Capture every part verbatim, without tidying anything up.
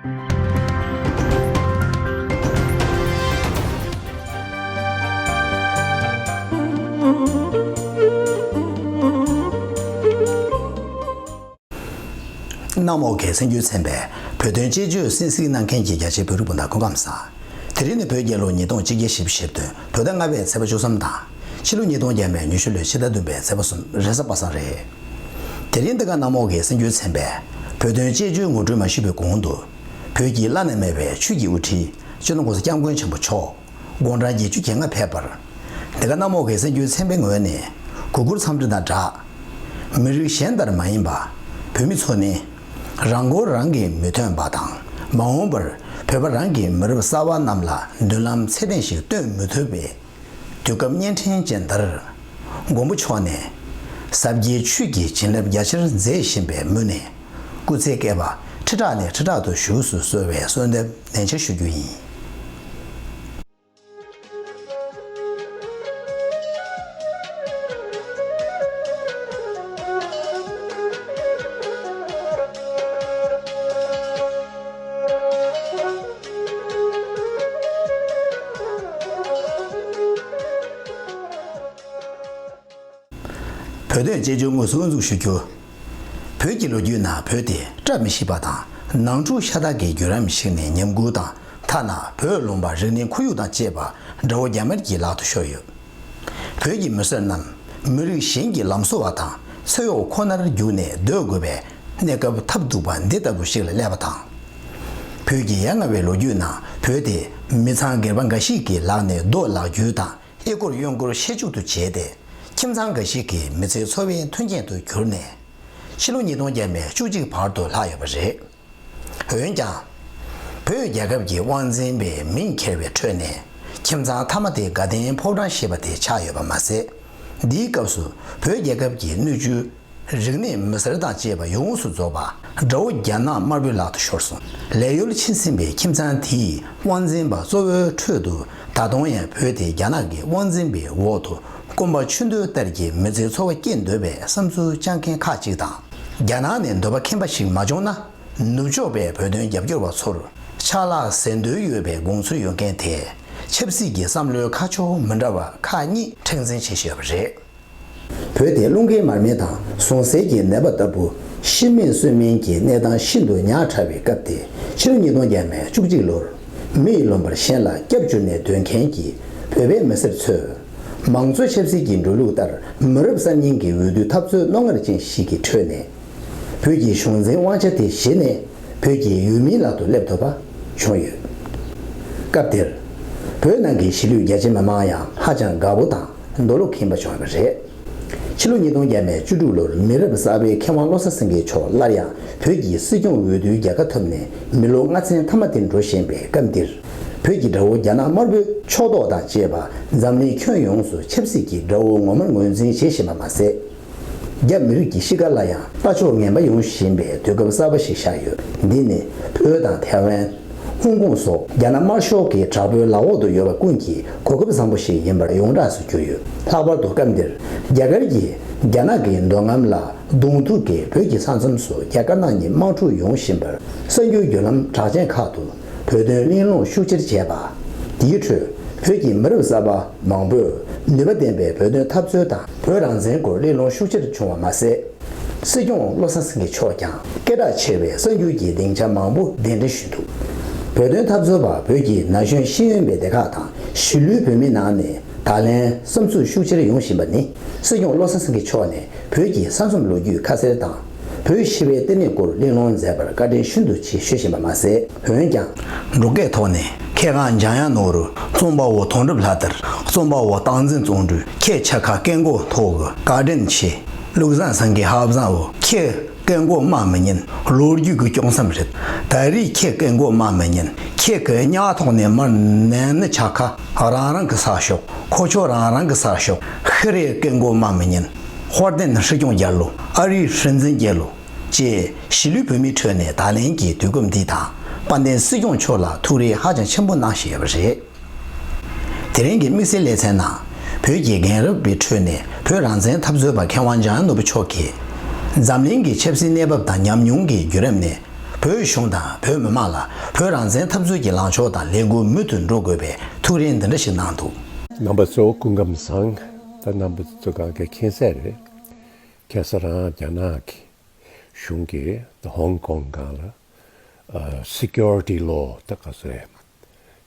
གནམ་འོག་གི་གསར་འགྱུར་ཚན་པས་བོད་དོན་དཔྱད་བརྗོད་གསན་གཟིགས་གནང་མཁན་གྱི་རྒྱ་ཆེའི་བོད་རིགས་སྤུན་ཟླ་སྐུ་ཁམས་བཟང་། དེ་རིང་ནི་བོད་རྒྱལ་ལོ་ཉིས་སྟོང་ཆིག་བརྒྱ་བཞི་བཅུ་ཞེ་བདུན་བོད་ཟླ་ལྔ་པའི་ཚེས་པ་བཅུ་གསུམ་དང་། ཕྱི་ལོ་ཉིས་སྟོང་ཉི་ཤུ་ལོའི་ཕྱི་ཟླ་བདུན་པའི་ཚེས་པ་གསུམ་རེས་གཟའ་པ་སངས་རེད། དེ་རིང་འདི་ག་གནམ་འོག་གི་གསར་འགྱུར་ཚན་པས་བོད་དོན་དཔྱད་བརྗོད་ངོ་སྤྲོད་མ་ཞུས་པའི་གོང་དུ། བོད་ཀྱི་བླ་ན་མེད་པའི་ཆོས་ཀྱི་དབུ་ཁྲིད་སྤྱི་ནོར་༸གོང་ས་༸སྐྱབས་མགོན་ཆེན་པོ་མཆོག་དགུང་གྲངས་བརྒྱད་ཅུ་གྱ་ལྔ་ཕེབས་པར། འདི་ག་གནམ་འོག་གི་གསར་འགྱུར་ཚན་པའི་ངོས་ནས་གུས་བཀུར་འཚམས་འདྲི་དང་སྦྲགས། མི་རིགས་གཞན་ལྟར་མ་ཡིན་པ། བོད་མི་ཚོ་ནི། རང་མགོ་རང་གིས་མི་ཐོན་པ་དང་། མ་འོངས་པར་བོད་པ་རང་གིས་མི་རབས་གསར་པ་རྣམས་ལ་མདུན་ལམ་ཚད་ལྡན་ཞིག་སྟོན་མི་ཐུབ་པའི་དུས་སྐབས་གཉན་འཕྲང་ཅན་འདིར། མགོན་པོ་མཆོག་ནས་ཟབ་རྒྱས་ཆོས་ཀྱི་བྱིན་རླབས་རྒྱ་ཆེར་མཛད་བཞིན་པའི་མུ་ནས། སྐུ་ཚེ་བསྐལ་པ་ཁྲི་ཕྲག་ནས་ཁྲི་ཕྲག་ཏུ་བཞུགས་སུ་གསོལ་བའི་གསོལ་འདེབས་ནན་ཆེར་ཞུ་རྒྱུ་ཡིན། བོད་དོན་དཔྱད་བརྗོད་དངོས་སུ་དབུ་འཛུགས་ཞུ་རྒྱུ། བོད་ཀྱི་ལོ་རྒྱུས་ནང་བོད་དེ་བཀྲ་མི་ཤིས་པ་དང་ནང་འཁྲུག་ཤ་སྟག་གི་བརྒྱུད་རིམ་ཞིག་ནས་ཉམས་རྒུད་དང་ཐ་ན་བོད་ལུང་པ་རིག་གནས་ཁོར་ཡུག་དང་བཅས་པ་དགྲ་བོ་རྒྱ་དམར་གྱི་ལག་ཏུ་ཤོར་ཡོད། བོད་ཀྱི་མི་སེར་རྣམས་མི་རིགས་གཞན་གྱི་ལམ་བཟོ་བ་དང་ཚེ་གཡོག་ཁོ་ནར་གྱུར་ནས་སྡོད་དགོས་པའི་གནས་སྐབས་ཐབས་སྡུག་པ་འདི་ལྟ་བུ་ཞིག་ལ་སླེབས་པ་དང་། བོད་ཀྱི་ཡ་ང་བའི་ལོ་རྒྱུས་ནང་བོད་དེ་མི་ཚང་སྒེར་པ་འགའ་ཞིག་གི་ལག་ནས་རྡོ་ལག་འཁྱུར་དང་། ཨི་སྒོར་གཡོན་སྒོར་ཤེད་བཅུག་ཏུ་བྱས་ཏེ། ཁྱིམ་ཚང་འགའ་ཞིག་གི་མི་ཚེའི་འཚོ་བའི་མཐུན་རྐྱེན་དུ་གྱུར་ནས། ཕྱི་ལོ་ཉིས་སྟོང་བརྒྱ་མེད་བཅུ་གཅིག་བར་དུ་ལྷག་ཡོད་པ་རེད། འོན་ཀྱང་། བོད་རྒྱལ་ཁབ་ཀྱི་དབང་འཛིན་པའི་མིང་ཁྱེར་བའི་ཁྲོད་ནས། ཁྱིམ་ཚང་མཐའ་མ་དེ་དགའ་ལྡན་ཕོ་བྲང་ཞེས་པ་དེ་ཆགས་ཡོད་པ་མ་ཟད། འདིའི་སྐབས་སུ་བོད་རྒྱལ་ཁབ་ཀྱི་སྣོད་བཅུད། རིག་གནས་མི་སེར་དང་བཅས་པ་ཡོངས་སུ་རྫོགས་པ་དགྲ་བོ་རྒྱ་ནག་དམར་པོའི་ལག་ཏུ་ཤོར་སོང་། ལས་གཡོལ་ཕྱིན་ཟིན་པའི་ཁྱིམ་ཚང་དེའི་དབང་འཛིན་པ་གཙོ་བོའི་ཁྲོད་དུ་ད་དུང་ཡང་བོད་དེ་རྒྱ་ནག་གི་དབང་འཛིན་པའི་འོག་ཏུ་སྐོམ་པ་ཆུ་འདོད་ལྟར་གྱི་མི་ཚེའི་འཚོ་བ་སྐྱེལ་འདོད་པའི་བསམ་ཚུལ་བཅངས་མཁན་ཁག་ཅིག་དང་། རྒྱ་ནག་ནས་འདོད་པ་ཁེངས་པ་ཞིག་མ་བྱུང་ན། ནུབ་ཕྱོགས་པའི་བོད་དོན་རྒྱབ་སྐྱོར་བ་ཚོར་ཕྱག་ལག་ཟེར་འདོད་ཡོད་པའི་དགོངས་ཚུལ་ཡོད་མཁན་དེས་ཆབ་སྲིད་ཀྱི་བསམ་བློའི་ཁ་ཕྱོགས་མི་འདྲ་བ་ཁག་གཉིས་མཁྲེགས་འཛིན་བྱེད་བཞིན་ཡོད་པ་རེད། བོད་དེ་རླུང་འཕྲིན་མར་མེ་དང་ཟུངས་ཟད་ཀྱི་ནད་པ་ལྟ་བུ་ཤི་མིན་གསོན་མིན་གྱི་གནས་སྟངས་ཤིན་ཏུ་ཉག་ཕྲ་བའི་སྐབས་དེ། ཕྱི་ལོ་ཉིས་སྟོང་བརྒྱ་མེད་བཅུ་གཅིག་ལོར་མི་ཡི་ལུང་པར་གཞན་ལ་སྐྱབས་བཅོལ་ནས་སྡོད་མཁན་གྱི་བོད་པའི་མི་སེར་ཚོས། མང་གཙོ་ཆབ་སྲིད་ཀྱི་འགྲོ་ལུགས་ལྟར་མི་རབས་གསར་རྙིང་གི་འོས་བསྡུ་འཐབ་རྩོད་རྣོ་ངར་ཅན་ཞིག་གི་ཁྲོད་ནས། བོད་ཀྱི་གཞུང་འཛིན་དབང་ཆ་དེ་བཞེས་ནས་བོད་ཀྱི་ཡུལ་མིའི་ལག་ཏུ་སླེབས་ཐུབ་པ་བྱུང་ཡོད། སྐབས་དེར། བོད་ནང་གི་གཞིས་ལུས་རྒྱ་ཆེ་མི་མང་ཡང་ཧ་ཅང་དགའ་པོ་དང་འདོད་བློ་ཁེངས་པ་བྱུང་ཡོད་པ་རེད། ཕྱི་ལོ་ཉིས་སྟོང་བརྒྱ་མེད་བཅུ་དྲུག་ལོར་མི་རབས་གསར་པའི་མཁས་དབང་བློ་བཟང་སེང་གེ་མཆོག་སླར་ཡང་བོད་ཀྱི་སྲིད་སྐྱོང་འོས་བསྡུའི་རྒྱལ་ཁ་ཐོབ་ནས་མི་ལོ་ལྔ་ཚན་ཐ་མ་དེ་འགྲོ་བཞིན་པའི་སྐབས་འདིར། བོད་ཀྱི་དགྲ་བོ་རྒྱ་ནག་དམར་པོའི་ཕྱོགས་གཏོགས་དང་བཅས་པ་འཛམ་གླིང་ཁྱོན་ཡོངས་སུ་ཆབ་སྲིད་ཀྱི་དགྲ་བོ་ངོ་མར་ངོས་འཛིན་བྱེད་བཞིན་པ་མ་ཟད། རྒྱ་མི་རིགས་ཀྱི་གཤིས་ཀ་ལ་ཡང་ལྟ་ཕྱོགས་ངན་པ་ཡོང་བཞིན་པའི་དུས་སྐབས་གསར་པ་ཞིག་ཤར་ཡོད། འདི་ནི་བོད་དང་ཐའེ་ཝན། ཧོང་ཀོང་སོགས་རྒྱ་ནག་དམར་ཤོག་གི་དྲག་པོའི་ལག་འོག་ཏུ་ཡོད་པ་ཀུན་གྱི་གོ་སྐབས་བཟང་པོ་ཞིག་ཡིན་པར་ཡོངས་གྲགས་སུ་གྱུར་ཡོད། ལྷག་པར་དུ་སྐབས་འདིར་རྒྱ་གར་གྱིས་རྒྱ་ནག་གི་འདོད་རྔམ་ལ་གདོང་ཐུག་གིས་བོད་ཀྱི་ས་མཚམས་སུ་རྒྱ་དཀར་ནག་གཉིས་དམག་འཁྲུག་ཡོང་བཞིན་པར་གསར་འགྱུར་བརྒྱུད་ལམ་གྲགས་ཅན་ཁག་ཏུ་བོད་དོན་གླེང་སློང་ཤུགས་ཆེར་བྱས་པ། དེའི་ཁྲོད་བོད་ཀྱི་མི་རབས་གསར་པ་མང་པོས་ནུས་པ་ལྡན་པའི་བོད་དོན་འཐབ་རྩོད་དང་བོད་རང་བཙན་སྐོར་གླེང་སློང་ཤུགས་ཆེར་བྱུང་བ་མ་ཟད། སྲིད་སྐྱོང་བློ་བཟང་སེང་གེ་མཆོག་ཀྱང་སྐད་གྲགས་ཆེ་བའི་གསར་འགྱུར་གྱི་སྡིངས་ཆ་མང་པོ་གདན་འདྲེན་ཞུས་འདུག་བོད་དོན་འཐབ་རྩོད་པ་བོད་ཀྱི་ན་གཞོན་ཤེས་ཡོན་པའི་སྡེ་ཁག་དང་གཞིས་ལུས་བོད་མིའི་ནང་ནས་ད་ལན་བསམ་ཚུལ་ཤུགས་ཆེར་ཡོང་བཞིན་པ་ནི་སྲིད་སྐྱོང་བློ་བཟང་སེང་གེ་མཆོག་ནས་བོད་ཀྱི་ས་མཚམས་ལོ་རྒྱུས་ཁ་གསལ་དང་། བོད་ཞི་བའི་ལྟེ་གནས་སྐོར་གླེང་སློང་མཛད་པར་བཀའ་དྲིན་ཤིན་ཏུ་ཆེ་ཞུ་བཞིན་པ་མ་ཟད། འོན་ཀྱང་། འབྲོག་སྐད་ཐོག་ནས་མཁས་དབང་འཇམ་དབྱངས་ནོར་བུ་རྩོམ་པ་པོ་དོན་གྲུབ་ལྷ་དར་རྩོམ་པ་པོ་སྟངས་འཛིན་བརྩོན་འགྲུས་ཁྱེད་ཆ་ཁ་སྐད་མགོ་མཐོ་གི་བཀའ་དྲིན་ཆེ། བློ་བཟང་སེང་གེ་ཧབ་བཟང་བོ་ཁྱེད་སྐད་མགོ་དམའ་མི་ཉན་ལོ་རྒྱུས་ཀྱི་སྐྱོང་མཚམས་རེད། ད་རེས་ཁྱེད་སྐད་མགོ་དམའ་མི་ཉན་ཁྱེད་ཀྱི་ཉག་ཐོག་ནས་མར་ནན་ནི་ཆ་ཁ་རང་རང་གི་ས་ཤོག་ཁོ་ཆོ་རང་རང་གི་ས་ཤོག་ཤི་རེ་སྐད་མགོ་དམའ་མི་ཉན། དཔལ་ལྡན་སྲིད་སྐྱོང་རྒྱལ་ལོ་ཨ་རིའི་སྲིད་འཛིན་རྒྱལ་ལོ། ཅེས་གཞིས་ལུས་བོད་མིའི་ཁྲོད་ནས་ད་ལན་གྱི་དུས་སྐབས་འདི་དང་དཔལ་ལྡན་སྲིད་སྐྱོང་མཆོག་ལ་ཐུགས་རེ་ཧ་ཅང་ཆེན་པོ་གནང་བཞིན་ཡོད་པ་རེད། དེ་རིང་གི་དམིགས་བསལ་ལེ་ཚན་ནང་བོད་ཀྱི་རྒན་རབས་པའི་ཁྲོད་ནས་བོད་རང་བཙན་འཐབ་རྩོད་པ་མཁས་དབང་འཇམ་དབྱངས་ནོར་བུ་མཆོག་གིས་འཛམ་གླིང་གི་ཆབ་སྲིད་གནས་བབ་དང་ཉམས་མྱོང་གི་བརྒྱུད་རིམ་ནས་ བོད་གཞུང་དང་བོད་མི་མང་ལ་བོད་རང་བཙན་འཐབ་རྩོད་ཀྱི་ལངས་ཕྱོགས་དང་ལས་འགུལ་མུ་མཐུད་འགྲོ་དགོས་པའི་ཐུགས་རེ་འདི་འདྲ་ཞིག་གནང་འདུག། རྣམ་པ་ཚོ་སྐུ་ཁམས་བཟང་། ད་རྣམ་པ་ཚོ་གང་ག་མཁྱེན་གསལ་རེད། ཁ་སང་རང་རྒྱ་ནག་གི་གཞུང་གིས་ད་ཧོང་ཀོང་སྒང་ལ་ཨ་སི་ཀུ་རི་ཊི་ལོ་ད་ག་ཚོད་རེད།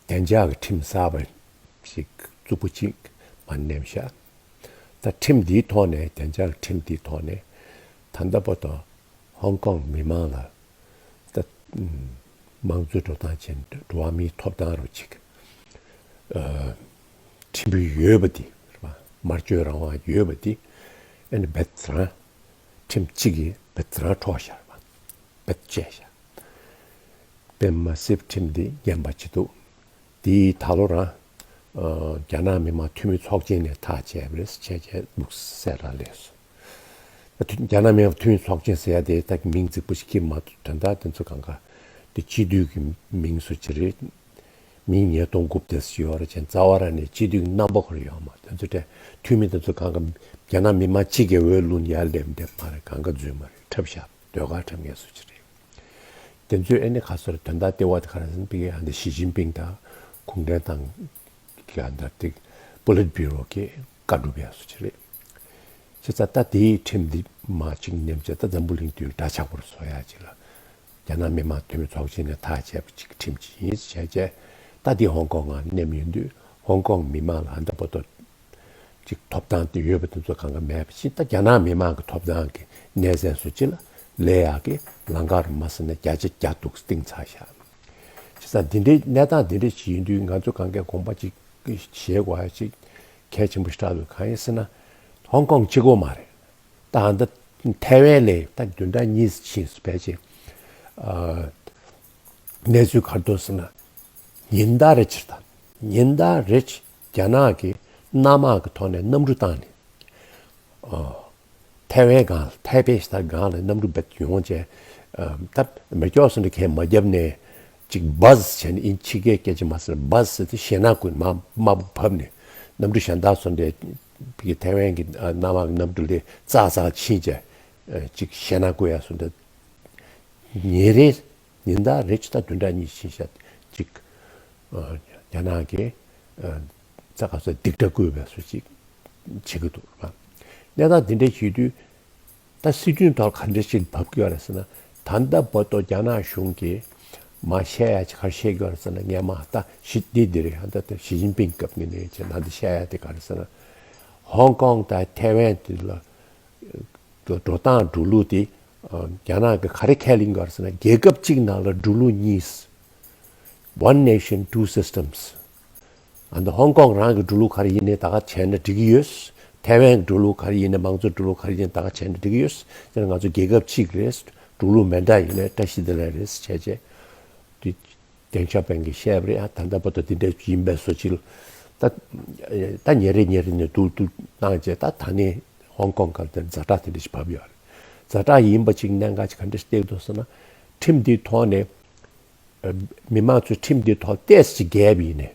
བདེ་འཇགས་ཀྱི་ཁྲིམས་གསར་པ་ཞིག་བཙུགས་པ་ཅིག་མར་མནན་བཞག། ད་ཁྲིམས་འདིའི་ཐོག་ནས་བདེ་འཇགས་ཀྱི་ཁྲིམས་འདིའི་ཐོག་ནས་ད་ལྟ་བར་དུ་ཧོང་ཀོང་མི་མང་ལ་ད་དམངས་གཙོའི་འགྲོ་སྟངས་ཅན་འགྲོ་བ་མིའི་ཐོབ་ཐང་རུ་ཅིག་ཨ་ཁྲིམས་ཡོད་པ་འདི་རེད་པ། སྨྲ་བརྗོད་རང་དབང་ཡོད་པ་འདི་ཨ་ནི་རྦད་དེ་རང་ཁྲིམས་གཅིག་གིས་རྦད་དེ་རང་འཕྲོག་བཞག་པ། རྦད་བཅད་བཞག། པད་མ་སྲིབ་ཁྲིམས་འདི་ངན་པ་ཅིག་འདུག། འདི་ད་ལོ་རང་ཨ་རྒྱ་ནག་མི་དམངས་འཐུས་མི་ཚོགས་ཆེན་ནས་ཐག་བཅད་པ་རེད་ཟེར་བྱས་བྱས་འདུག་ཟེར་ར་ལས་སོ། ད་འཐུས་རྒྱ་ནག་མི་དམངས་འཐུས་མི་ཚོགས་ཆེན་ཟེར་ཡ་དེ་ད་མིང་རྫིག་པོ་ཞིག་གི་མ་གཏོགས་དོན་དག་དེ་ཚོ་གང་ག་དེ་སྤྱི་འཐུས་ཀྱི་མིང་སུ་ཅི་རེད། མིང་ཉིས་སྟོང་དགུ་བརྒྱ་ཞིག་ཡོད་རེད་ཅན་རྩ་བ་ར་ནས་སྤྱི་འཐུས་རྣམ་པ་ཁོ་ར་ཡོད་མ་དེ་ཚོ་དེ་འཐུས་མི་དེ་ཚོ་གང་ག་རྒྱ་ནག་མི་དམངས་སྤྱི་སྒེར་འོས་བླུགས་ཡ་སླེབས་འདེབས་མ་རེད། གང་ག་འཛུལ་མ་རེད། འཁྲབ་ཤག་ཟློས་གར་འཁྲབ་མཁན་སུ་ཅི་རེད། དེ་ཚོས་ཨེ་ནི་ག་སོར་དོན་དག་ལྟེ་བ་དེ་ག་རེ་ཟེར་ན་པི་ཀེ་ཨ་འདི་ཞི་ཅིན་ཕིང་དང་གུང་ཁྲན་ཏང་གི་ཨ་འདི་དེ་པོ་ལིཊ་བྷུ་རོ་གི་བཀའ་སྒྲུབ་ཡ་སུ་ཅི་རེད། བྱས་ཙང་ད་དེའི་ཁྲིམས་འདི་མ་གཅིག་ནེམ་བྱས་ད་འཛམ་བུ་གླིང་དུ་འདྲ་ཆགས་པོར་བཟོ་ཡ་ཅིག་ལ་རྒྱ་ནག་མི་དམངས་འཐུས་མི་ཚོགས་ཆེན་ནས་ཐག་བཅད་པ་ཅིག་ཁྲིམས་ཅིག་ཡིན་ཟེར་བྱས་བྱས་ད་དེ་ཧོང་ཀོང་ང་ནེམ་ཡོང་དུས་ཧོང་ཀོང་མི་དམངས་ལ་ཨ་འདི་པོ་ཏོ། ཅིག་ཐོབ་ཐང་དེ་ཡོད་པ་དེ་ཚོ་གང་ག་མེད་པ་ཅིག་ད་རྒྱ་ནག་མི་དམངས་ཀྱི་ཐོབ་ཐང་གི་གནས་ཚད་སུ་ཅི་ལ་ལས་ཡག་གི་ལང་ཀར་མ་ཟིན་ན་བརྒྱ་ཆ་བརྒྱ་འདུག་སྟེང་ཚར་ཤག། བྱས་ཙང་འདི་འདྲའི་གནས་སྟངས་འདི་འདྲ་ཞིག་ཡིན་དུས་ང་ཚོ་གང་གའི་དགོངས་པ་ཅིག་བཞེས་དགོས་ཡ་ཅིག་གལ་ཆེན་པོ་ཞིག་རག་འདུག། གང་ཡིན་ཟེར་ན་ཧོང་ཀོང་གཅིག་པོ་མ་རེད། ད་ཨ་ད་ཐའེ་ཝན་ལས་ད་བདུན་ཕྲག་གཉིས་ཕྱིན་སུ་ཕལ་ཆེར་ཨ། གནས་ཚུལ་ག་རེ་འདུག་ཟེར་ན། ཉིན་ལྟར་རེ་ཕྱིར་དང་། ཉིན་ལྟར་རེ་རྒྱ་ནག་གི་གནམ་དམག་གི་ཐོག་ནས་གནམ་གྲུ་བཏང་ནས། ཨོ། ཐའེ་ཝན་སྒང་ལ་ཐའེ་པེ་ཞེ་དྲག་སྒང་ལ་གནམ་གྲུ་བེད་ཡོང་བྱས། ཨ་ད་མེ་སྒྱོགས་སུ་འདྲ་གས་མ་བརྒྱབ་ནས་ཅིག་བཱ་ཛི་བྱས་ནས་ཨིན་ཕྱི་རྒྱལ་སྐད་ཆ་མ་ཟེར་བཱ་ཛི་ཟེར་ཏེ་ཞེད་སྣང་སྐུལ་མ་དམར་པོ་བབས་ནས་གནམ་གྲུ་གཞན་དག་སུ་འདྲ་གི་ཐའེ་ཝན་གྱི་གནམ་དམག་གི་གནམ་གྲུ་ལས་ཙག་ཙག་ཕྱིན་བྱས་ཅིག་ཞེད་སྣང་སྐུལ་ཡ་སུ་འདྲ། ཉིན་རེ་ཉིན་ལྟར་རེ་ཅི་ད་བདུན་ཕྲག་གཉིས་ཕྱིན་ཤག་ཅིག་རྒྱ་ནག་གི་ཙག་ག་ཚོད་སྡིག་སྒྲ་བསྐུལ་བའི་སུ་ཅིག་བྱེད་ཀྱི་འདུག་ར། གནས་སྟངས་འདི་འདྲ་བྱེད་དུས་ད་སྲིད་དོན་ཐོག་ག་འདྲ་ཞིག་བབས་ཀྱི་ཡོད་རེད་ཟེར་ན། ད་ལྟ་བར་དུ་རྒྱ་ནག་གཞུང་གིས་མ་བཤད་ཡ་ཅིག་ག་རེ་བཤད་ཀྱི་ཡོད་རེད་ཟེར་ན་སྔས་མ་ད་ཞི་འདི་འདི་རེད། ད་ད་ཞི་ཅིན་ཕིང་སྐབས་ནས་ནས་ཅིག་ད་འདི་བཤད་ཡ་དེ་ག་རེ་ཟེར་ན། ཧོང་ཀོང་དང་ཐའེ་ཝན་དེ་ལ། འགྲོ་སྟངས་འགྲོ་ལུགས་དེ་རྒྱ་ནག་གི་ག་རེ་ཁས་ལེན་གྱི་ཡོད་རེད་ཟེར་ན་རྒྱལ་ཁབ་གཅིག་ནང་ལ་འགྲོ་ལུགས་གཉིས། One nation, two systems. ཨ་ནི་ཧོང་ཀོང་རང་གི་འགྲོ་ལུགས་ག་རེ་ཡིན་ནའི་ད་ག་བྱས་ན་འགྲིག་གི་ཡོད། ཐའེ་ཝན་གྱི་འགྲོ་ལུགས་ག་རེ་ཡིན་ནའི་མང་གཙོའི་འགྲོ་ལུགས་ག་རེ་ཡིན་ད་ག་བྱས་ན་འགྲིག་གི་ཡོད། དེ་ནི་ང་ཚོ་རྒྱལ་ཁབ་གཅིག་རེད། འགྲོ་ལུགས་མི་འདྲ་ཡིན་ནའི་བཀྲ་ཤིས་བདེ་ལེགས་རེད་བྱས་བྱས། དེ། ཏེང་ཞའོ་ཕིང་གིས་བཤད་པ་རེད། ཨ་ད་ལྟ་བར་དུ་འདི་འདྲ་ཡིན་པའི་བཟོ་ཅིག་ད་ད་ཉིན་རེ་ཉིན་རེ་ནས་སྡུག་སྡུག་བཏང་བྱས་ད་ད་ནི་ཧོང་ཀོང་སྒང་དེར་ཛ་དྲག་དེ་འདྲ་ཞིག་བབས་ཡོད་རེད། ཛ་དྲག་ཡིན་པ་ཅིག་གནད་འགག་ཅིག་ག་འདྲ་ཞིག་བལྟས་འདུག་ཟེར་ན། ཁྲིམས་འདིའི་ཐོག་ནས་མི་མང་ཚོས་ཁྲིམས་འདིའི་ཐོག་ཏོག་ཙམ་ཅིག་འགལ་བ་ཡིན་ནའི།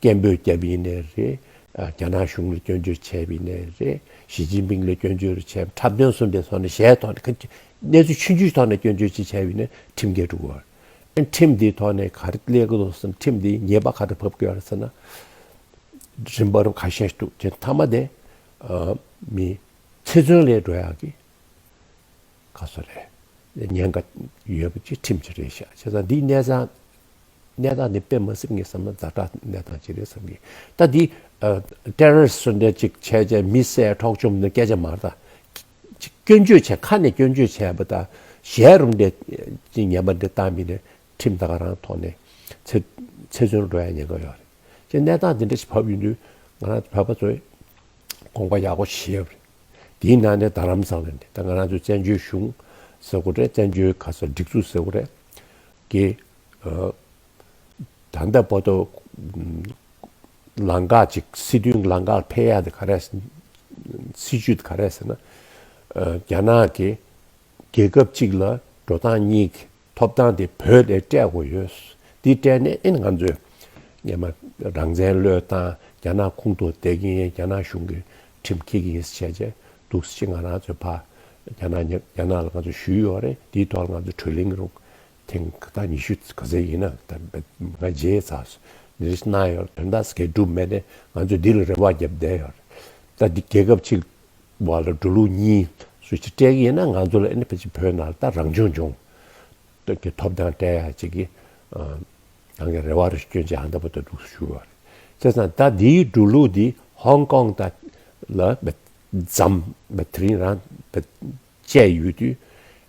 སྐད་འབོད་བརྒྱབ་ཡིན་ནའི་རེད། རྒྱ་ནག་གཞུང་ལ་སྐྱོན་བརྗོད་བྱས་པ་ཡིན་ནའི་རེད། ཞི་ཅིན་ཕིང་ལ་སྐྱོན་བརྗོད་བྱས་འཁྲབ་སྟོན་སོགས་འདྲའི་ཐོག་ནས་གཞས་ཐོག་ནས་གནས་ཚུལ་ཆུང་ཆུང་ཐོག་ནས་སྐྱོན་བརྗོད་ཅིག་བྱས་པ་ཡིན་ན་ཁྲིམས་འགལ་འགྲོ་གི་ཡོད་རེད། ཁྲིམས་འདིའི་ཐོག་ནས་ག་རེ་སླེབས་ཀྱི་འདུག་ཟེར་ན། ཁྲིམས་འདིའི་ཉེས་པ་ག་རེ་ཕབ་ཀྱི་ཡོད་རེད་ཟེར་ན། རིམ་པ་རུ་ཁ་ཤས་ཤིག་འདུག་ཅེས་མཐའ་མ་དེ་མི་ཚེ་བཙོན་ལས་འགྲོ་ཡག་གི་ག་སོ་རེད། ཉེན་ཁ་ཡོད་པ་ཅིག་ཁྲིམས་ཅིག་རེད་ཤག་བྱས་ཙང་འདིའི་གནས་སྟངས་གནས་སྟངས་འདི་དཔེ་མ་སྲིད་ངས་བསམ་ན་ཛ་དྲག་གནས་སྟངས་ཅིག་རེད་བསམ་གི། ད་འདི་ཏེ་རོ་རི་སི་ཊི་འདྲ་ཅིག་བྱས་བྱས་མི་བསད་འཕྲོག་བཅོམ་ནི་སྐད་ཆ་མ་རེད། ད་སྐྱོན་བརྗོད་བྱས་ཁ་ནས་སྐྱོན་བརྗོད་བྱས་པ་དང་གཞས་རུམ་འདྲ་ཅིག་ངན་པ་འདྲ་བཏང་མི་ནས་ཁྲིམས་ད་ག་རང་ཐོག་ནས་ཚེ་ཚེ་བཙོན་འགྲོ་ཡ་ཉེན་ཁ་ཡོད་རེད། ཅེས་གནས་སྟངས་འདི་འདྲ་ཞིག་བབས་ཡོང་དུས་ང་རང་བོད་པ་ཚོས་དགོངས་པ་ཡག་པོ་བཞེས་ཡོད་རེད། དེའི་ནང་ནས་རྡ་རམ་ས་ལ་ནས་ད་ང་རང་ཚོའི་བཙན་བྱོལ་གཞུང་ཟེར་དགོས་རེད། བཙན་བྱོལ་ག་ས་སྒྲིག་འཛུགས་ཟེར་དགོས་རེད། ཀྱི་ཨ་ད་ལྟ་བར་དུ་ལམ་ཁ་ཅིག་སྲིད་དོན་གྱི་ལམ་ཁར་ཕེབས་ཡ་དེ་ག་རེ་སྲིད་ཇུས་དེ་ག་རེ་ཟེར་ན། ཨ་རྒྱ་ནག་གི་རྒྱལ་ཁབ་གཅིག་ལ་འགྲོ་སྟངས་གཉིས་ཀྱི་ཐོབ་ཐང་དེ་བོད་ལ་སྤྲད་དགོས་ཡོད། དེ་སྤྲད་ནས་ཨེ་ང་ཚོས་སྔོན་མ་རང་བཙན་བློས་བཏང་རྒྱ་ནག་ཁོངས་གཏོགས་བསྡད་ཀྱི་ཡིན། རྒྱ་ནག་གཞུང་གིས་ཁྲིམས་འཁྱེར་གྱི་ཡིན་ཟེར་བྱས་བྱས་འདུག་སེ་ང་རང་ཚོས་ཕར་རྒྱ་ནག་རྒྱ་ནག་ལ་ང་ཚོ་ཞུས་ཡོད་རེད། དེའི་ཐོག་ལ་ང་ཚོ་གྲོས་གླེང་རོགས་ ཐེངས་ད་ཉི་ཤུ་ག་ཚད་ཡིན་ན་ད་ང་བརྗེད་ཚར་སོང་། འདི་རིགས་གནང་ཡོད་རེད། དོན་དག་གས་འགྲུབ་མེད་ནས་ང་ཚོས་འདི་ལ་རེ་བ་བརྒྱབ་བསྡད་ཡོད་རེད། ད་འདི་རྒྱལ་ཁབ་ཅིག་བ་ལ་འགྲོ་ལུགས་གཉིས་སུ་ཅིག་སྤྲད་ཀྱི་ཡིན་ན། ང་ཚོ་ལ་ཨ་ནི་ཕལ་ཆེར་བོད་ནང་ལ་ད་རང་སྐྱོང་ལྗོངས་ཀྱི་ཐོབ་ཐང་སྤྲད་ཡ་ཅིག་གི་རང་གི་རེ་བ་རེ་སྐྱོན་ཅིག་ཨ་འདྲ་པོ་ད་འདུག་ཞུ་བ་རེད། བྱས་ཙང་ད་འདིའི་འགྲོ་ལུགས་འདི་ཧོང་ཀོང་ད་ལ་འཛམ་དེ་རིང་རང་བཅད་ཡོད་དུས།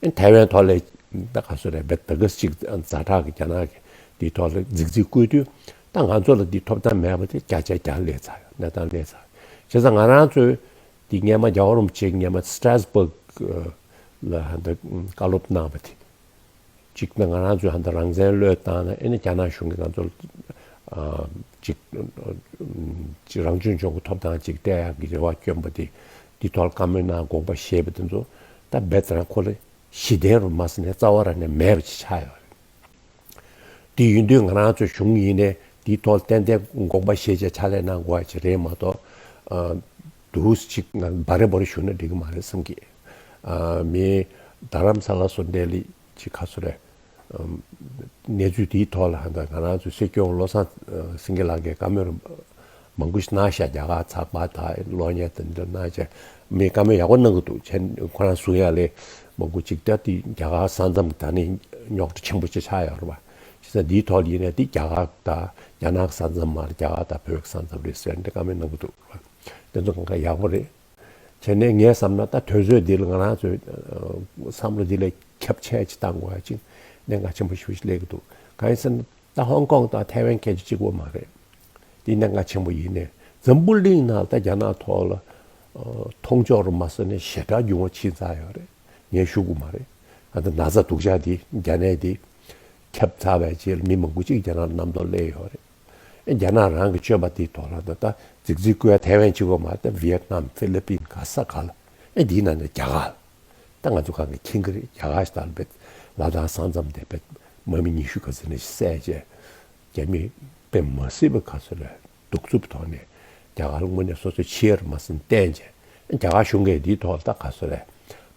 ཨ་ཐའེ་ཝན་ཐོག་ལ་ད་ག་སུ་རེད། བེད་ད་ག་ཅིག་ཛ་དྲག་གི་རྒྱ་ནག་གི་འདི་ཐོག་ལ་རྫིག་རྫིག་བཀོད་དུས། ད་ང་ཚོ་ལ་འདི་ཐོབ་ཐང་མེད་པ་དེ་བརྒྱ་ཆ་བརྒྱ་སླེབས་ཚར་ཡོད། གནས་སྟངས་སླེབས་ཚར་ཡོད། བྱས་ཙང་ང་རང་ཚོས་འདི་སྔས་མ་རྒྱལ་བ་རིན་པོ་ཆེ་སྔས་མ་སི་ཏྲ་སྦུག་ལ་ཧ་ད་བཀའ་སློབ་གནང་བ་དེ། གཅིག་ན་ང་རང་ཚོས་ཧ་ད་རང་བཙན་བློས་བཏང་ན། ཨ་ནི་རྒྱ་ནག་གཞུང་གིས་ང་ཚོར་ཨ་གཅིག་གཅིག་རང་སྐྱོང་ལྗོངས་ཀྱི་ཐོབ་ཐང་གཅིག་སྤྲད་ཡག་གི་རེ་བ་བསྐྱོན་པ་དེ། འདི་ཐོག་ལ་བཀའ་མོལ་གནང་དགོངས་པ་བཞེས་པ་དེ་ཚོ་ད་རྦད་དེ་རང་ཁོ་ལ་གཞི་རྟེན་རུ་མ་ཟིན་ནས་རྩ་བ་རང་ནས་མེད་པ་ཅིག་ཆགས་ཡོད་རེད། དེ་ཡིན་དུས་ང་རང་ཚོའི་གཞུང་ཡིན་ནའི་དེའི་ཐོག་ཏན་ཏན་དགོངས་པ་བཞེས་བྱས་ཕྱག་ལས་གནང་དགོས་པ་ཅིག་རེད་མ་གཏོགས། ཨ་འདུག་ཅིག་ང་འབའ་རེ་འབའ་རེ་ཞུ་ན་འགྲིག་གི་མ་རེད་བསམ་གི། ཨ་མི་རྡ་རམ་ས་ལ་སོགས་འདྲ་ལ་ཅིག་ག་སུ་རེད། ཨམ་གནས་ཚུལ་དེའི་ཐོག་ལ་ཧ་ད་ང་རང་ཚོའི་སྲིད་སྐྱོང་བློ་བཟང་ཨ་སེང་གེ་ལགས་ཀྱིས་བཀའ་མོལ་མང་པོ་ཞིག་གནང་ཤག་རྒྱ་གར་ཚགས་པར་དང་གློག་བརྙན་དང་འདི་འདྲ་གནང་བྱས། མི་བཀའ་མོལ་ཡག་པོ་གནང་གི་འདུག་བྱས་ཁོ་རང་གསུང་ཡ་ལས་མང་པོ་ཅིག་ད་དེ་རྒྱ་གར་ས་མཚམས་ད་ནི་རྙོག་དྲ་ཆེན་པོ་ཅིག་ཆགས་ཡོད་རེད་པ། བྱས་ཙང་འདིའི་ཐོག་ལ་ཡིན་ནའི་དེ་རྒྱ་གར་དང་རྒྱ་ནག་གི་ས་མཚམས་མ་རེད། རྒྱ་གར་དང་བོད་ཀྱི་ས་མཚམས་རེད་ཟེར་འདི་བཀའ་མོལ་གནང་གི་འདུག་རེད་པ། དེ་ཚོ་གང་ག་ཡག་པོ་རེད། བྱས་ནས་ངས་བསམ་ན་ད་དུས་ཚོད་འདི་ལ་ང་རང་ཚོའི་ཨ་བསམ་བློ་འདི་ལས་ཁྱབ་ཆེ་ཅིག་བཏང་དགོས་ཡ་ཅིག་གནད་འགག་ཆེན་པོ་ཞེ་པོ་ཅིག་སླེབས་ཀྱི་འདུག་གང་ཡིན་ཟེར་ན། ད་ཧོང་ཀོང་དང་ཐའེ་ཝན་སྐད་ཆ་གཅིག་པོ་མ་རེད། འདི་གནད་འགག་ཆེན་པོ་ཡིན་ནས། འཛམ་བུ་གླིང་ནང་ད་རྒྱ་ནག་ཐོག་ལ་ཨ་མཐོང་ཕྱོགས་རུ་མ་སོང་ནས་ཞེ་དྲག་འགྱུར་བ་ཕྱིན་ཚར་ཡོད་རེད། ངས་ཞུ་དགོས་མ་རེད། ཨ་ད་ན་ཚ་སྡུག་ཅག་འདི་རྒྱ་ནད་འདི་ཁྱབ་ཚར་བའི་རྗེས་ལ་མི་མང་པོ་ཅིག་རྒྱ་ནག་ལ་རྣམ་རྟོག་སླེབས་ཡོད་རེད། ཨེ་རྒྱ་ནག་རང་གི་སྤྱོད་པ་འདི་ཐོག་ལ་ད་ད་རྫིག་རྫིག་བཀོད་ཐའེ་ཝན་གཅིག་པོ་མ་རེད། ད་ཝི་ཡེད་ནམ་ཧྥི་ལི་པིན་ག་ས་ག་ལ་ཨེ་འདིའི་ནང་ནས་རྒྱ་གར་ད་ང་ཚོ་གང་གི་མཁྱེན་གི་རེད། རྒྱ་གར་ཞིག་ད་ལ་བེད་ལ་དྭགས་ས་མཚམས་དེ་བེད་དམག་མི་ཉི་ཤུ་ག་ཚོད་ནས་བསད་བྱས། རྒྱ་མི་དཔེ་མ་སྲིད་པ་ག་ཚོད་རེད། གདུག་རྩུབ་ཐོག་ནས་རྒྱ་གར་དངོས་གནས་སོ་སོའི་ཕྱིར་མ་ཟིན་བསྟན་བྱས། རྒྱ་གར་གཞུང་གིས་འདིའི་ཐོག་ལ་ད་ག་ཚོད་རེད།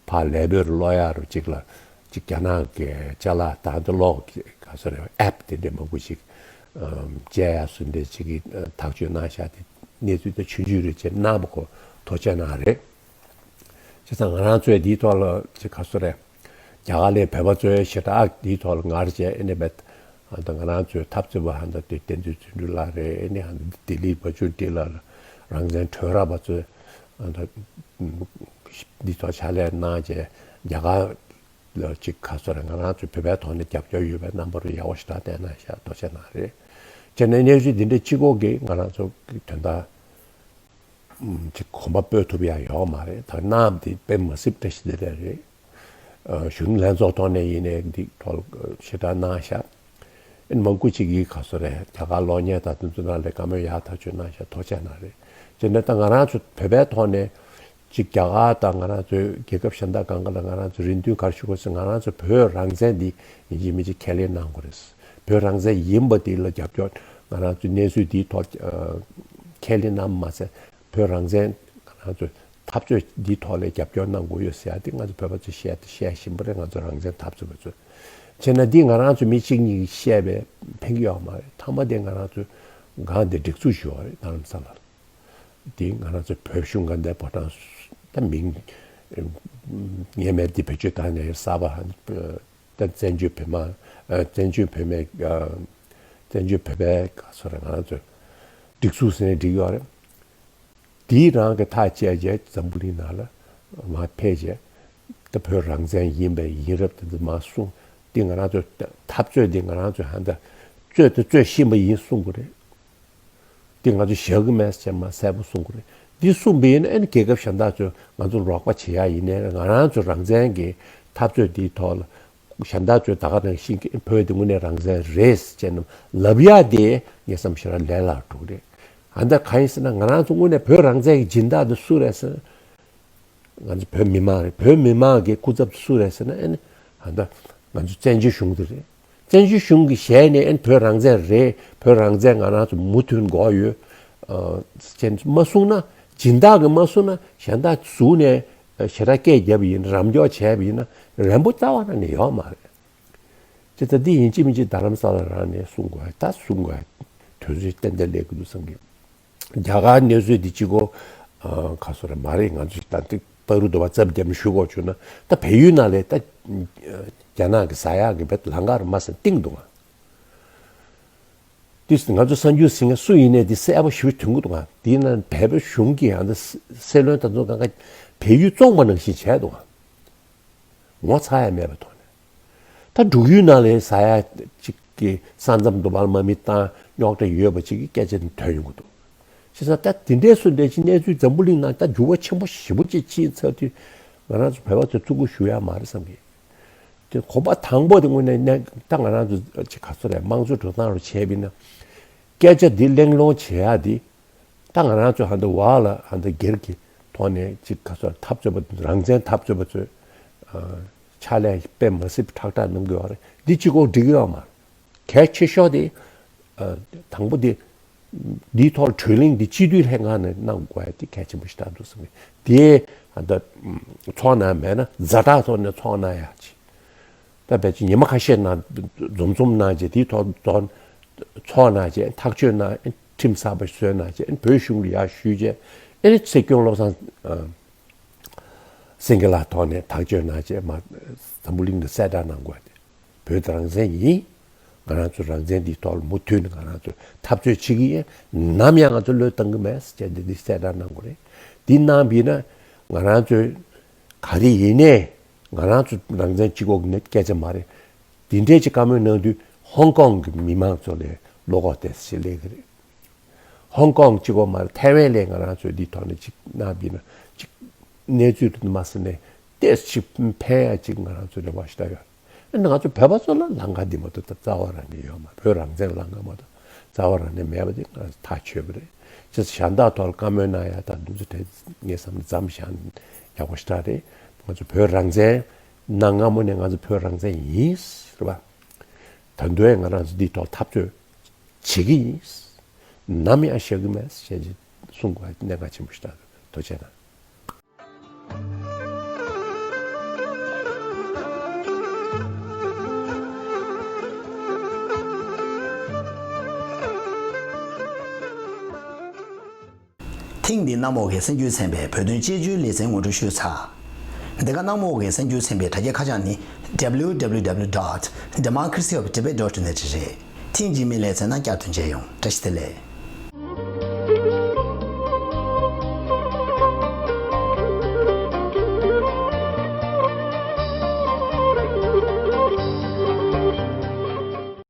ཕར་ལས་བོད་རུ་ལོག་ཡ་རུ་གཅིག་ལ་གཅིག་རྒྱ་ནག་གི་ཅ་ལག་དང་དུ་ལོག་གི་ག་ཚོད་རེད། ཨེབ་དེ་འདྲ་མང་པོ་ཞིག་ཨམ་བཅད་ཡ་སུ་འདྲ་ཅིག་གིས་ཐག་གཅོད་གནང་བཞག་དེ་གནས་ཚུལ་དེ་ཆུང་ཆུང་རེད་ཅེས་གནང་བ་ཁོ་ཐུགས་རྗེ་གནང་རེད། བྱས་ཙང་ང་རང་ཚོས་འདིའི་ཐོག་ལ་ཅིག་ག་ཚོད་རེད། རྒྱ་གར་ལས་བོད་པ་ཚོའི་ཞེ་དྲག་འདིའི་ཐོག་ལ་ངར་བྱས། ཨེ་ནས་བེད་ཨ་ད་ང་རང་ཚོའི་འཐབ་རྩོད་པ་ཧ་ད་དེ་བསྟན་འཛིན་བརྩོན་འགྲུས་ལགས་རེད། ཨེ་ནས་ཧ་ད་ལྡི་ལི་བ་ཅུན་ཏི་ལ་རང་བཙན་གྲོས་ར་བ་ཚོས་ཨ་ད་འདི་ཐོག་ཕྱག་ལས་གནང་བྱས། རྒྱ་གར་ལ་ཅིག་ག་ཚོད་རེད། ང་རང་ཚོའི་བོད་པའི་ཐོག་ནས་རྒྱབ་སྐྱོར་ཡོད་པའི་རྣམ་པ་རུ་ཡག་པོ་ཞེ་དྲག་བསྟན་གནང་ཤག་ཐུགས་རྗེ་གནང་རེད། བྱས་ནས་གནས་ཚུལ་འདི་འདྲ་གཅིག་པོ་གིས་ང་རང་ཚོ་གི་དོན་དག་ཅིག་གོམ་པ་སྤོས་ཐུབ་ཡ་ཡོད་མ་རེད། ད་གནའ་འདི་དཔེ་མ་སྲིད་བཀྲ་ཤིས་བདེ་ལེགས་རེད། ཨ་གཞོན་ནུ་ལྷན་ཚོགས་ཐོག་ནས་ཡིན་ནའི་འདི་ཐོག་ཞེ་དྲག་གནང་ཤག་ཨེ་མང་པོ་ཅིག་གིས་ག་ཚོད་རེད། རྒྱ་གར་གློག་བརྙན་དང་དེ་ཚོ་ནང་ལ་བཀའ་མོལ་ཡག་ཐག་ཆོད་གནང་ཤག་ཐུགས་རྗེ་གནང་རེད། བྱས་ནས་ད་ང་རང་ཚོ་བོད་པའི་ཐོག་ནས་ཅིག་རྒྱ་གར་དང་ང་རང་ཚོའི་རྒྱལ་ཁབ་གཞན་དག་གང་ག་ལ་ང་རང་ཚོ་རེ་འདུན་ག་རེ་ཞུ་དགོས་ཟེར། ང་རང་ཚོ་བོད་རང་བཙན་འདི་ཡིན་གཅིག་མིན་གཅིག་ཁས་ལེན་གནང་དགོས་རེད། བོད་རང་བཙན་ཡིན་པ་འདི་ལ་རྒྱབ་སྐྱོར་ང་རང་ཚོའི་གནས་ཚུལ་འདིའི་ཐོག་ཨ་ཁས་ལེན་གནང་མ་ཟད། བོད་རང་བཙན་ང་རང་ཚོའི་འཐབ་རྩོད་འདིའི་ཐོག་ལ་རྒྱབ་སྐྱོར་གནང་དགོས་ཡོད་ཟེར་ཡ་འདི་ང་ཚོ་བོད་པ་ཚོས་བཤད་དེ་བཤད་བཞིན་པ་རེད། ང་ཚོ་རང་བཙན་འཐབ་རྩོད་པ་ཚོས། བྱས་ན་འདི་ང་རང་ཚོ་མི་གཅིག་གཉིས་ཀྱིས་བཤད་པས་ཕན་གྱི་ཡོད་མ་རེད། མཐའ་མ་དེ་ང་རང་ཚོའི་སྒང་དེ་སྒྲིག་འཛུགས་ཞུ་བ་རེད། རྡ་རམ་ས་ལ་ལ། འདི་ང་རང་ཚོ་བོད་གཞུང་ག་འདའི་ཕོ་བྲང་ད་མིང་ངས་མེད་འདི་བེད་སྤྱོད་བཏང་ནས་གསར་པ་ད་བཙན་བྱོལ་བོད་མ་བཙན་བྱོལ་བོད་མི་བཙན་བྱོལ་བོད་པའི་ག་ཚོད་རེད། ང་རང་ཚོ་སྒྲིག་འཛུགས་ཟེར་ནས་སྒྲིག་ཡོད་རེད། དེའི་རང་གི་ཐག་བཅད་རྗེས་འཛམ་བུ་གླིང་ནང་ལ་མར་ཕེབས་རྗེས་ད་བོད་རང་བཙན་ཡིན་པས་ཡིན་རབས་དེ་ཚོ་མར་གསུངས། འདི་ང་རང་ཚོ་འཐབ་རྩོད་འདི་ང་རང་ཚོས་ཧ་ད་རྩོད་དེ་རྩོད་བཞིན་པ་ཡིན་གསུང་གི་རེད། འདི་ང་ཚོ་བཞག་གི་མེད་ཟེར་མར་གསལ་པོ་གསུང་གི་རེད། འདི་གསུངས་པ་ཡིན་ན་ཨ་ནི་རྒྱལ་ཁབ་གཞན་དག་ཚོས་ང་ཚོ་རོགས་པ་བྱེད་ཡ་ཡིན་ནའི་ང་རང་ཚོ་རང་བཙན་གྱི་འཐབ་རྩོད་འདིའི་ཐོག་ལ་གཞན་དག་ཚོས་ད་ག་ནང་བཞིན་གྱི་བོད་འདི་དངོས་གནས་རང་བཙན་རེད་ཟེར་ནས་ལབ་ཡ་དེ་ངས་བསམ་ཤེས་ར་ལས་སླ་འགྲོ་གི་རེད། ཨ་ད་གང་ཡིན་ཟེར་ན་ང་རང་ཚོ་དངོས་གནས་བོད་རང་བཙན་གྱི་སྦྱིན་བདག་འདི་སུ་རེད་ཟེར་ན། ང་ཚོ་བོད་མི་མང་རེད། བོད་མི་མང་གི་སྐུ་ཚབ་སུ་རེད་ཟེར་ན་ཨ་ནི་ཨ་ད་ང་ཚོ་བཙན་བྱོལ་གཞུང་དེ་རེད། བཙན་བྱོལ་གཞུང་གི་ཞལ་ནས་ཨ་ནི་བོད་རང་བཙན་རེད། བོད་རང་བཙན་ང་རང་ཚོ་མུ་མཐུད་དགོས་ཡོད་ཨ་ཅེས་མ་གསུངས་ན། སྦྱིན་བདག་གིས་མ་གསུངས་ན་གཞན་དག་ཟུར་ནས་ཞེ་དྲག་སྐད་བརྒྱབ་པ་ཡིན་ན། རམ་འཇོག་བྱས་པ་ཡིན་ན་རན་པོ་རྩ་བ་ནས་ཡོད་མ་རེད། ཅེས་ད་འདི་ཡིན་གཅིག་མིན་གཅིག་རྡ་རམ་ས་ལ་རང་ནས་གསུང་དགོས། ད་གསུང་དགོས། དུས་ཚོད་ཏན་ཏན་སླེབས་ཀྱི་འདུག་བསམ་གི། རྒྱ་གར་གནས་ཚུལ་འདི་གཅིག་གོ། ཨ། ག་སོ་རེད། མ་རེད། ང་ཚོ་ད་ལྟ་བར་དུ་བ་ཙབ་རྒྱབ་ཞུ་དགོས་བྱུང་ན། ད་བལ་ཡུལ་ནང་ལ་ད་རྒྱ་ནག་གི་ཟ་ཡག་གི་བེད་ལང་ཀར་མ་ཟིན་གཏིང་འདུག་ང་། དེ་ང་ཚོ་གསར་འགྱུར་ཟིན་མཁན་སུ་ཡིན་ནའི་དེ་གསལ་པོ་ཞེ་པོ་ཐོན་གྱི་འདུག་ག་དེས་ན་བལ་པོ་གཞུང་གིས་ཡང་ད་སྲིད་བློན་དང་ཚོ་གང་ག་བལ་ཡུལ་བཙོངས་པ་ནང་བཞིན་བྱས་འདུག་ག་ངོ་ཚ་ཡ་མེད་པའི་ཐོག་ནས། ད་འབྲུག་ཡུལ་ནང་ལ་ཟ་ཡ་གཅིག་གི་ས་མཚམས་དུ་བར་མ་མི་བཏང་རྙོག་དྲ་ཡོད་པ་གཅིག་གི་སྐད་ཆ་དེ་ཐོན་ཡོང་གི་འདུག་བྱས་ཙང་ད་དེ་འདྲའི་སུ་འདྲ་ཅིག་གནས་ཚུལ་འཛམ་བུ་གླིང་ནང་ད་འགྱུར་བ་ཆེན་པོ་ཞེ་པོ་ཅིག་ཕྱིན་ཚར་དུས་ང་རང་ཚོ་བོད་པ་ཚོ་ཐུགས་ཁུར་ཞུ་ཡ་མ་རེད་བསམ་གི། དེ་གོམ་པ་དང་པོ་དེ་དངོས་གནས་གནས་ད་ང་རང་ཚོ་ཅིག་ག་ཚོད་རེད། དམངས་གཙོ་འགྲོ་སྟངས་རུ་བྱས་པ་ཡིན་ན། སྐད་ཆ་འདི་གླེང་སློང་བྱེད་ཡག་འདི་ད་ང་རང་ཚོ་ཧ་འདི་བ་ལ་ཧ་འདི་སྒེར་གྱི་ཐོག་ནས་ཅིག་ག་ཚོད་འཐབ་རྩོད་པ་རང་བཙན་འཐབ་རྩོད་པ་ཚོས་ཨ་ཕྱག་ལས་དཔེ་མ་སྲིད་པ་ཁྲག་ཁྲག་གནང་དགོས་པ་རེད། འདི་གཅིག་པོ་འགྲིག་གི་ཡོད་མ་རེད། གལ་ཆེ་ཤོས་དེ་ཨ་དང་པོ་དེ། འདིའི་ཐོག་ལ་གྲོས་གླེང་འདི་སྤྱི་འཐུས་ལྷན་ཁང་ནས་གནང་དགོས་ཡ་དེ་གལ་ཆེན་པོ་ཞིག་ཆགས་འདུག་བསམ་གི། དེ་ད་ཚོགས་གནང་མེད་ན་ཛ་དྲག་ཐོག་ནས་ཚོགས་གནང་ཡ་ཅིག་ད་ཕལ་ཆེར་ཉི་མ་ཁ་ཤས་ནང་འཛོམས་འཛོམས་གནང་རྗེས་དེའི་ཐོག་ཐོག་ཚོགས་གནང་རྗེས་ཐག་གཅོད་གནང་ཁྲིམས་གསར་པ་བཟོས་གནང་རྗེས་བོད་གཞུང་ལ་ཡར་ཞུས་རྗེས་ཨེ་སྲིད་སྐྱོང་བློ་བཟང་སེང་གེ་ལགས་ཐོག་ནས་ཐག་གཅོད་གནང་རྗེས་མ་འཛམ་བུ་གླིང་དུ་གསལ་བསྒྲགས་གནང་དགོས་ཏེ། བོད་རང་བཙན་ཡིན། ང་རང་ཚོ་རང་བཙན་འདིའི་ཐོག་ལ་མུ་མཐུད་ནས་ང་རང་ཚོ་འཐབ་རྩོད་བྱེད་ཀྱི་ཡིན། ནམ་ཡང་ང་ཚོ་བློས་གཏོང་གི་མེད་ཟེར་བྱས་འདི་འདི་གསལ་བསྒྲགས་གནང་དགོས་རེད། འདི་གནང་བ་ཡིན་ན་ང་རང་ཚོས་ག་རེ་ཡིན་ནའི་ང་རང་ཚོ་རང་བཙན་གཅིག་པོ་གི་སྐད་ཆ་མ་རེད། འདི་འདྲའི་ཅིག་བཀའ་མོལ་གནང་དུས་ཧོང་ཀོང་གི་མི་མང་ཚོ་ལ་བློ་ཁོག་དེ་ཞིག་སླེབས་ཀྱི་རེད། ཧོང་ཀོང་གཅིག་པོ་མ་རེད། ཐའེ་ཝན་ལ་ང་རང་ཚོས་འདིའི་ཐོག་ནས་ཅིག་གནང་བ་ཡིན་ན་ཅིག་གནས་ཚུལ་དུ་མ་ཟིན་ནས་ཏོག་ཙམ་ཕན་ཡ་ཅིག་ང་རང་ཚོའི་རེ་བ་ཞིག་ད་ཡོད། ཨ་ནི་ང་ཚོ་བོད་པ་ཚོ་ལ་ལམ་ཁ་འདི་མ་གཏོགས་ད་རྩ་བ་རང་ནས་ཡོད་མ་རེད། བོད་རང་བཙན་ལམ་ཁ་མ་གཏོགས་རྩ་བ་རང་ནས་མེད་པ་འདི་ང་ཚོ་ཐག་ཆོད་པ་རེད། ཅེས་གཞན་དག་ཐོག་ལ་བཀའ་མོལ་གནང་ཡ་དང་འདི་ཚོ་དེ་ངས་བསམ་ན་མཚམས་བཞག་ན་ཡག་པོ་ཞེ་དྲག་རེད། ང་ཚོ་བོད་རང་བཙན་གནའ་སྔ་མོ་ནས་ང་ཚོ་བོད་རང་བཙན་ཡིན་རེད་པ། ད་དུང་ང་རང་ཚོ་འདིའི་ཐོག་འཐབ་རྩོད་བྱེད་ཀྱི་ཡིན། ནམ་ཡང་བཞག་གི་མེད་ཅེས་གསུང་དགོས་གནད་འགག་ཆེན་པོ་ཞིག་རེད། ཐུགས་རྗེ་གནང་། ཐེངས་འདིའི་གནམ་འོག་གི་གསར་འགྱུར་ཚན་པའི་བོད་དོན་དཔྱད་བརྗོད་ལེ་ཚན་ངོ་སྤྲོད་ཞུས་ཚར། འདི་ག་གནམ་འོག་གི་གསར་འགྱུར་ཚན་པའི་དྲ་རྒྱའི་ཁ་བྱང་ནི། W W W dot democracy of tibet dot net རེད། ཐེངས་རྗེས་མའི་ལེ་ཚན་ནང་བསྐྱར་དུ་མཇལ་ཡོང་། བཀྲ་ཤིས་བདེ་ལེགས།